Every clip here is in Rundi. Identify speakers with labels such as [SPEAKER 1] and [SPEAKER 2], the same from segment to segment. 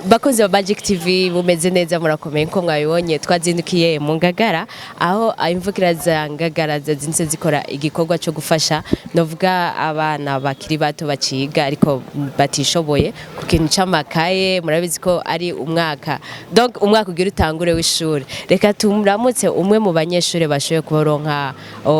[SPEAKER 1] Bakozi ba Magic TV, mumeze neza, murakomeye? Nko mwabibonye, twazindukiye mu Ngagara, aho imvukira za Ngagara zazindutse zikora igikorwa cyo gufasha, novuga, abana bakiri bato baciga ariko batishoboye ku kintu c'amakaye. Murabizi ko ari umwaka, donc umwaka ugira utangure w'ishuri. Reka turamutse umwe mu banyeshuri bashoboye kuronka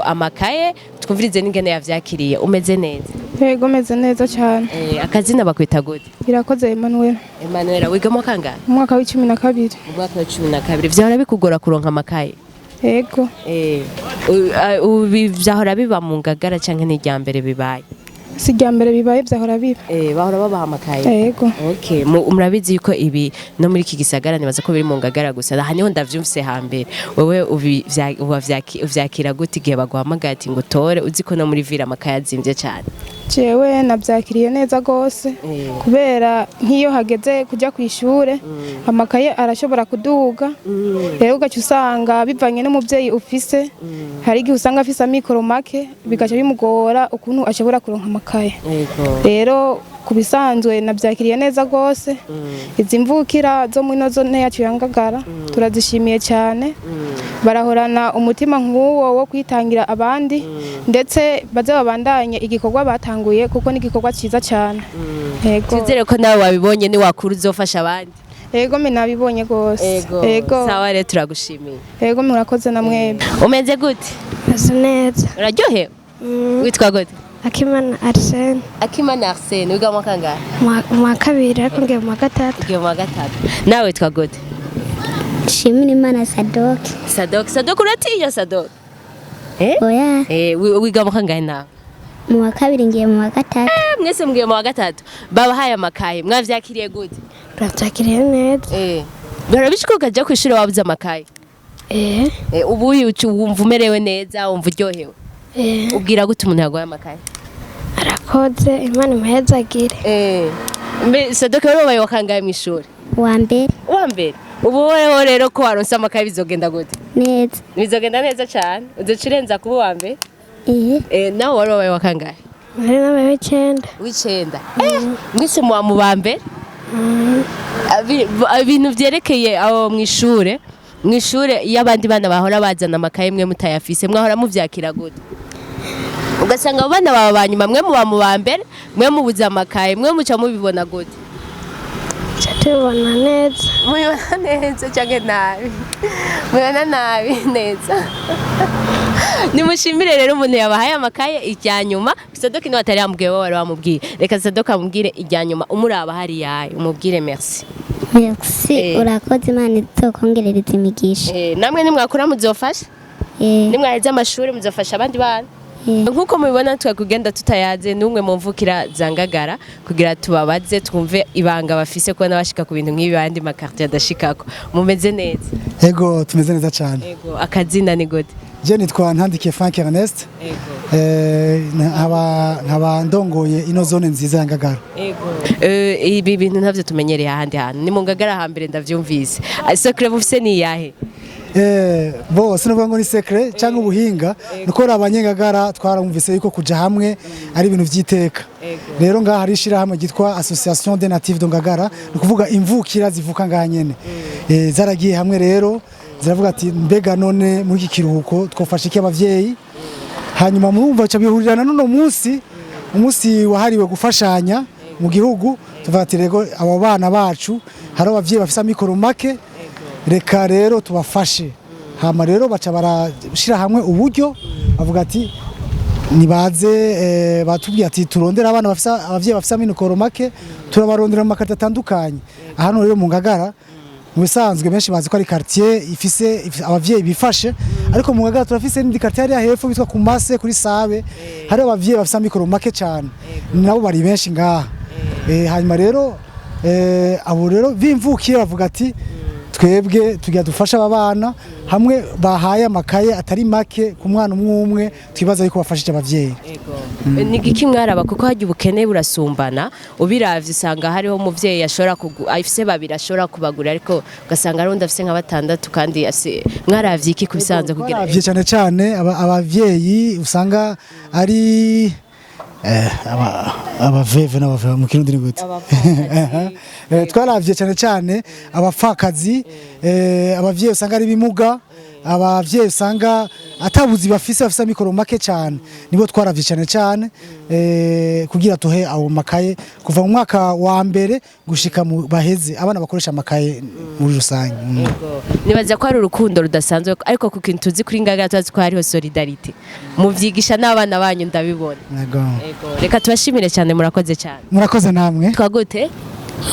[SPEAKER 1] amakaye, twumvirize n'ingene yavyakiriye. Umeze neza?
[SPEAKER 2] Yego, meze neza cyane.
[SPEAKER 1] Akazina bakwita gute?
[SPEAKER 2] Irakoze Emmanuel.
[SPEAKER 1] Emmanuel, wigamo kangahe?
[SPEAKER 2] Mu mwaka wa 12.
[SPEAKER 1] Mu mwaka wa 12. Vyahora bikugora kuronka amakaye?
[SPEAKER 2] Yego.
[SPEAKER 1] Ubi vyahora biba mu Ngagara canke ni irya mbere bibaye?
[SPEAKER 2] Si irya mbere bibaye, byahora biba.
[SPEAKER 1] Bahora babaha amakaye?
[SPEAKER 2] Yego.
[SPEAKER 1] Okay, murabizi yuko ibi no muri iki gisagara, nibaza ko biri mu Ngagara gusa, aha niho ndavyumvise hambere. Wewe uvyakira gute igihe baguhamagaye ati ngo utore, uzi ko no muri ville amakaye azimvye cane?
[SPEAKER 2] Jewe nabyakiriye neza rwose, kubera nk'iyo hageze kujya ku ishure, amakaye arashobora kuduga. Rero ugaca usanga bivanye n'umubyeyi ufise, hari igihe usanga afise amikoro make, bigaca bimugora ukuntu ashobora kuronka amakaye. Rero ku bisanzwe nabyakiriye neza rwose. Izi mvukira zo muri ino zone yacu ya Ngagara turazishimiye cyane. Barahorana umutima nk'uwo wo kwitangira abandi, ndetse baze babandanye igikorwa batanguye, kuko ni igikorwa cyiza cyane. Yego.
[SPEAKER 1] Twizere ko nawe wabibonye, ni wakuru uzofasha abandi.
[SPEAKER 2] Yego, me nabibonye rwose. Yego.
[SPEAKER 1] Sawa rero, turagushimiye.
[SPEAKER 2] Yego, murakoze na mwebwe.
[SPEAKER 1] Umeze gute?
[SPEAKER 3] Meze neza.
[SPEAKER 1] Uraryohewe? Witwa gute?
[SPEAKER 3] Akimana Arsene.
[SPEAKER 1] Akimana Arsene, wiga mu kangahe?
[SPEAKER 3] Mu wa kabiri, ariko ngiye mu wa gatatu.
[SPEAKER 1] Ugiye mu wa gatatu. Nawe witwa gute?
[SPEAKER 4] Shimira Imana Sadoki.
[SPEAKER 1] Sadok. Sadok, uratinya Sadok? Eh?
[SPEAKER 4] Oya.
[SPEAKER 1] Wiga mu kangahe nawe?
[SPEAKER 4] Mu wa kabiri, ngiye mu wa gatatu.
[SPEAKER 1] Mwese mugiye mu wa gatatu. Babahaye amakaye, mwavyakiriye gute?
[SPEAKER 3] Turabyakiriye neza.
[SPEAKER 1] Barabishika ukaja kw'ishure wabuze amakaye?
[SPEAKER 3] Eh.
[SPEAKER 1] Ubu wumva umerewe neza, wumva uryohewe?
[SPEAKER 3] Eh.
[SPEAKER 1] Ubwira gute umuntu yaguhaye amakaye?
[SPEAKER 3] Arakoze, Imana imuhezagire.
[SPEAKER 1] Mbe Sadok, wari wabaye wakangaye mw'ishure?
[SPEAKER 4] Wa mbere.
[SPEAKER 1] Wa mbere. Ubu weho rero ko waronse amakaye, bizogenda gute?
[SPEAKER 4] Neza.
[SPEAKER 1] Bizogenda neza cane, uzoca urenza kuba uwa mbere.
[SPEAKER 4] Eh.
[SPEAKER 1] Nawe wari wabaye wakangaye?
[SPEAKER 3] Nari nabaye w'icenda.
[SPEAKER 1] W'icenda. Mwese muba mu ba mbere. Ibintu vyerekeye aho mw'ishure, iyo abandi bana bahora bazana amakaye mwe mutayafise, mwahora muvyakira gute? Ugasanga abo bana baba ba nyuma, mwe muba mu ba mbere, mwe mubuze amakaye, mwe muca mubibona gute?
[SPEAKER 3] Ca tubibona neza.
[SPEAKER 1] Mubibona neza canke nabi? Mubibona nabi? Neza. Nimushimire rero umuntu yabahaye amakaye. Irya nyuma, Sadoki niwe atari yamubwiye, wowe wari wamubwiye. Reka Sadoki amubwire irya nyuma, umuraba hariyaye, umubwire merci.
[SPEAKER 4] Merci.
[SPEAKER 1] Eh.
[SPEAKER 4] Urakoze, Imana izokongerereza imigisha.
[SPEAKER 1] Namwe nimwakura muzofasha?
[SPEAKER 4] Eh.
[SPEAKER 1] Nimwaheza amashuri muzofasha abandi bana?
[SPEAKER 4] Eh.
[SPEAKER 1] Nk'uko mubibona, twakugenda tutayaze n'umwe mu mvukira za Ngagara kugira tubabaze, twumve ibanga bafise kubona bashika ku bintu nk'ibi bandi ma quartier adashikako. Mumeze neza?
[SPEAKER 5] Ego, tumeze neza cyane.
[SPEAKER 1] Ego, akazina ni gute?
[SPEAKER 5] Je nitwa Ntandikiye Frank Ernest. Nkaba ndongoye ino zone nziza ya Ngagara.
[SPEAKER 1] Ego. Ibi bintu ntavyo tumenyereye ahandi hantu. Ni mu Ngagara hambere ndavyumvise. Secret mufise ni iyahe?
[SPEAKER 5] Bo sinavuga ngo ni secret cyangwa ubuhinga, nuko abanyengagara twarumvise yuko kuja hamwe ari ibintu vy'iteka. Rero ngaha hari ishirahamwe ryitwa Association des Natifs de Ngagara, ni ukuvuga imvukira zivuka ngaha nyene. Zaragiye hamwe rero ziravuga ati: "Mbega none muri iki kiruhuko twofasha iki abavyeyi?" Hanyuma murumva ca bihurirana n'uno munsi, umunsi wahariwe gufashanya mu gihugu. Tuvuga ati: "Rego abo bana bacu hari abavyeyi bafise amikoro make, reka rero tubafashe." Hama rero baca barashira hamwe uburyo, bavuga ati nibaze, batubwiye ati turondere abana bafise abavyeyi bafise amikoro make. Turabarondera mu ma quartier atandukanye. Hano rero mu Ngagara, mu bisanzwe benshi bazi ko ari quartier ifise abavyeyi bifashe, ariko mu Ngagara turafise n'indi quartier hariya hepfo bitwa ku Mase kuri Sabe, hari abavyeyi bafise amikoro make cyane, nabo bari benshi ngaha. Hanyuma rero abo rero bimvukiye bavuga ati: "Twebwe tugira dufasha aba bana." Hamwe bahaye amakaye atari make ku mwana umwe umwe, twibaza yuko bafashije abavyeyi.
[SPEAKER 1] Ni igiki mwaraba? Kuko harya ubukene burasumbana. Ubiravye usanga hariho umuvyeyi ashobora afise babiri ashobora kubagura, ariko ugasanga hari undi afise nka batandatu kandi afise. Mwaravye iki ku bisanzwe kugira
[SPEAKER 5] Twaravye cyane cyane abavyeyi usanga ari Abaveve n'abaveve mu Kirundi ni gute? Twaravye cyane cyane abapfakazi, abavyeyi usanga ari bimuga, abavyeyi usanga atabuzi bafise, bafise amikoro make cyane, nibo twaravye cyane cyane kugira tuhe awo makaye kuva mu mwaka wa mbere gushika mu baheze, abana bakoresha amakaye muri rusange.
[SPEAKER 1] Nibaza ko ari urukundo rudasanzwe, ariko ku kintu tuzi kuri Ngagara, tuzi ko hariho solidarité, muvyigisha n'abana banyu, ndabibona.
[SPEAKER 5] Yego.
[SPEAKER 1] Reka tubashimire cyane, murakoze cyane.
[SPEAKER 5] Murakoze namwe.
[SPEAKER 1] Twagute?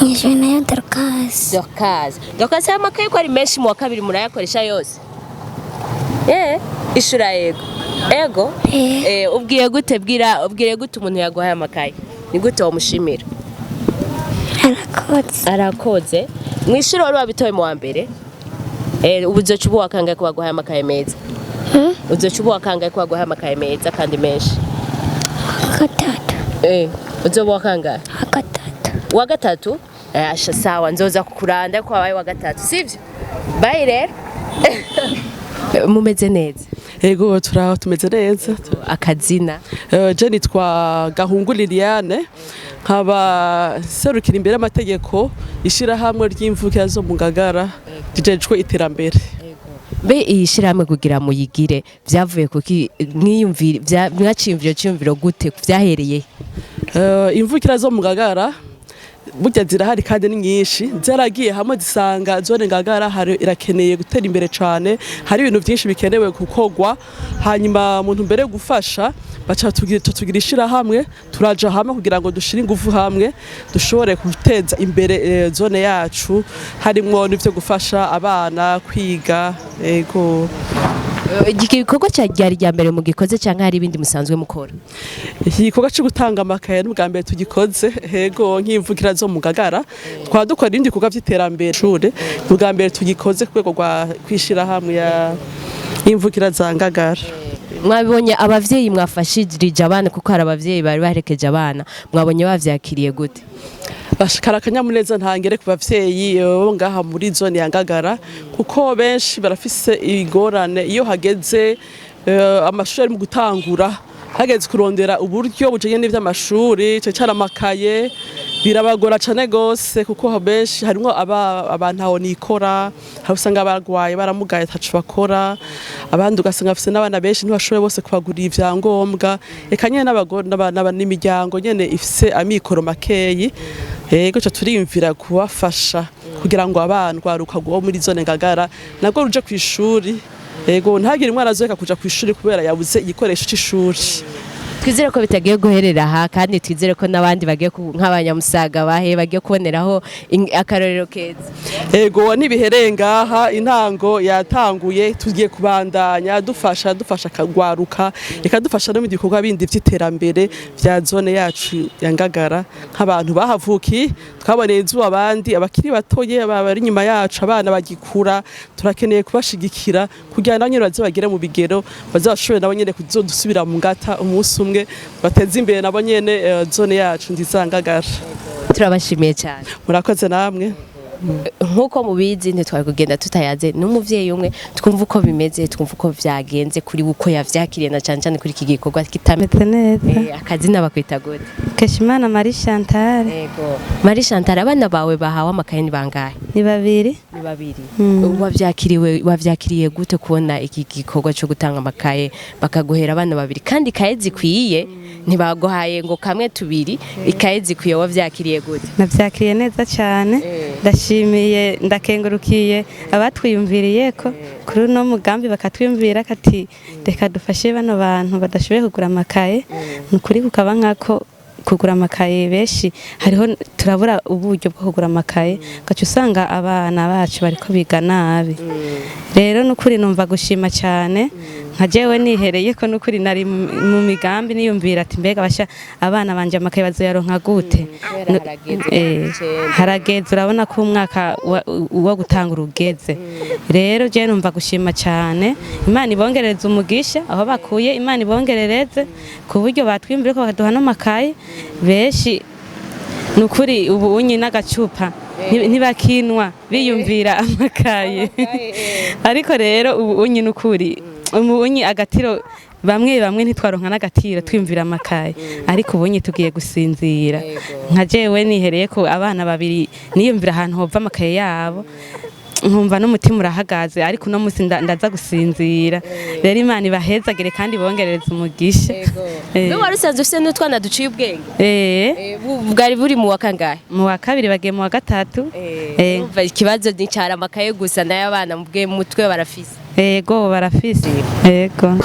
[SPEAKER 4] Nyishwe nayo Dorcas.
[SPEAKER 1] Dorcas, Dorcas, aya makaye ko ari menshi mu wa kabiri, murayakoresha yose? Ishura yego, ego.
[SPEAKER 4] Eh.
[SPEAKER 1] Ubwiye gute, bwira, ubwiye gute umuntu yaguhaye amakaye? Ni gute wamushimira?
[SPEAKER 4] Arakoze.
[SPEAKER 1] Arakoze. Mu ishuri wari wabitoye mu wa mbere? Ubu uzoca uba wakangaye ko baguhaye amakaye meza? Uzoca uba wakangaye ko baguhaye amakaye meza kandi menshi?
[SPEAKER 4] Gatatu.
[SPEAKER 1] Uzoba wakangaye?
[SPEAKER 4] Gatatu.
[SPEAKER 1] Wa gatatu. Asha, sawa, nzoza kukuranda ko wabaye wa gatatu, sivyo? Bye rero, mumeze neza?
[SPEAKER 6] Ego, turaho, tumeze neza.
[SPEAKER 1] Akazina?
[SPEAKER 6] Je nitwa Gahungu Liliane, nkaba serukira imbere y'amategeko ishirahamwe ry'imvukira zo mu Ngagara rijejwe iterambere.
[SPEAKER 1] Mbe iyi shirahamwe kugira muyigire vyavuye kuki? Mwiyumvire mwaciyumviro ciyumviro gute, vyahereye?
[SPEAKER 6] Imvukira zo mu Ngagara burya zirahari kandi ni nyinshi, zaragiye hamwe zisanga zone Ngagara hari irakeneye gutera imbere cane, hari ibintu byinshi bikenewe gukorwa. Hanyuma mu ntumbero yo gufasha, baca tugira ishirahamwe, turaja hamwe kugira ngo dushire ingufu hamwe dushobore guteza imbere zone yacu, harimwo n'ivyo gufasha abana kwiga, ego.
[SPEAKER 1] Iki gikorwa cya ryari rya mbere mugikoze canke hari ibindi musanzwe mukora?
[SPEAKER 6] Iki gikorwa cyo gutanga amakaye n'ubwa mbere tugikoze, hego, nk'imvukira zo mu Ngagara. Twaba dukora ibindi bikorwa by'iterambere shure, n'ubwa mbere tugikoze ku rwego rwa kwishirahamwe ya imvukira za Ngagara.
[SPEAKER 1] Mwabonye abavyeyi mwafashirije abana, kuko hari abavyeyi bari baherekeje abana, mwabonye bavyakiriye gute?
[SPEAKER 6] Bashikara akanyamuneza ntangere ku bavyeyi bo ngaha muri zone ya Ngagara, kuko benshi barafise ingorane iyo hageze amashuri ari mu gutangura, hageze kurondera uburyo bujanye n'ivy'amashuri, cane cane amakaye, birabagora cane gose, kuko benshi harimwo abantu aho nikora, hari usanga barwaye, baramugaye, ataco bakora, abandi ugasanga bafise n'abana benshi, ntibashoboye bose kubagurira ivyangombwa, eka nyene n'abagore n'imiryango nyene ifise amikoro makeyi. Yego, ca turiyumvira kubafasha kugira ngo abana, rwaruka rwo muri zone Ngagara nabwo ruje kw'ishuri, yego, ntagire umwana azoheka kuja kw'ishuri kubera yabuze igikoresho c'ishuri.
[SPEAKER 1] Twizere ko bitagiye guherera aha, kandi twizere ko n'abandi bagiye nk'abanyamusaga bahe bagiye kuboneraho akarorero keza.
[SPEAKER 6] Ego, ntibihereye ngaha, intango yatanguye, tugiye kubandanya dufasha akagwaruka, reka dufasha no mu bikorwa bindi vy'iterambere vya zone yacu ya Ngagara. Nk'abantu bahavukiye, twaboneye izuba abandi abakiri batoye bari inyuma yacu, abana bagikura, turakeneye kubashigikira kugira nabo nyene baze bagere mu bigero, baze bashobore nabo nyene kuzodusubira mu ngata umunsi umwe, bateze imbere nabo nyene zone yacu nziza ya Ngagara.
[SPEAKER 1] Turabashimiye cyane.
[SPEAKER 6] Murakoze namwe.
[SPEAKER 1] Nk'uko mubizi, ntitwari kugenda tutayaze n'umuvyeyi umwe, twumva uko bimeze, twumva uko vyagenze kuri we, uko yavyakiriye, na cane cane kuri iki gikorwa kitame.
[SPEAKER 7] Meze neza.
[SPEAKER 1] Akazina bakwita gute?
[SPEAKER 7] Keshimana Marie Chantal.
[SPEAKER 1] Yego, Marie Chantal, abana bawe bahawe amakaye ni bangahe?
[SPEAKER 7] Ni babiri.
[SPEAKER 1] Ni babiri. Wavyakiriye gute kubona iki gikorwa cyo gutanga amakaye, bakaguhera abana babiri kandi ikaye zikwiye, ntibaguhaye ngo kamwe tubiri, ikaye zikwiye? Wavyakiriye gute?
[SPEAKER 7] Navyakiriye neza cyane. Ndashimiye, ndakengurukiye abatwiyumviriye ko kuri uno mugambi, bakatwiyumvira kati reka dufashe bano bantu badashoboye kugura amakaye. Ni ukuri kukaba nkako kugura amakaye, benshi hariho turabura uburyo bwo kugura amakaye, ugaca usanga abana bacu bariko biga nabi. Rero nukuri numva gushima cyane, nka jewe nihereye ko nukuri nari mu migambi niyumvira ati mbega basha abana banje amakaye bazoyaronka gute?
[SPEAKER 1] Kubera harageze icenda.
[SPEAKER 7] Harageze, urabona ko umwaka wo gutanga urugeze. Rero je numva gushima cyane, Imana ibongerereze umugisha aho bakuye, Imana ibongerereze ku buryo batwiyumvira ko bakaduha n'amakaye benshi. Nukuri ubu unyi n'agacupa ntibakinwa biyumvira amakaye, ariko rero ubu unyi nukuri ubu unyi agatiro. Bamwe bamwe ntitwaronka n'agatiro twiyumvira amakaye, ariko ubunye tugiye gusinzira. Nka jewe nihereye ko abana babiri, niyumvira ahantu hova amakaye yabo nkumva n'umutima urahagaze, ariko uno munsi ndaza gusinzira. Rero Imana ibahezagire kandi bongerereze umugisha.
[SPEAKER 1] Mbe wari usanzwe ufise n'utwana duciye ubwenge?
[SPEAKER 7] Eh.
[SPEAKER 1] Bwari buri mu wa kangahe?
[SPEAKER 7] Mu wa kabiri, bagiye mu wa gatatu.
[SPEAKER 1] Urumva ikibazo nticara amakaye gusa, nayo abana mu mutwe barafise.
[SPEAKER 7] Ego, barafise, ego.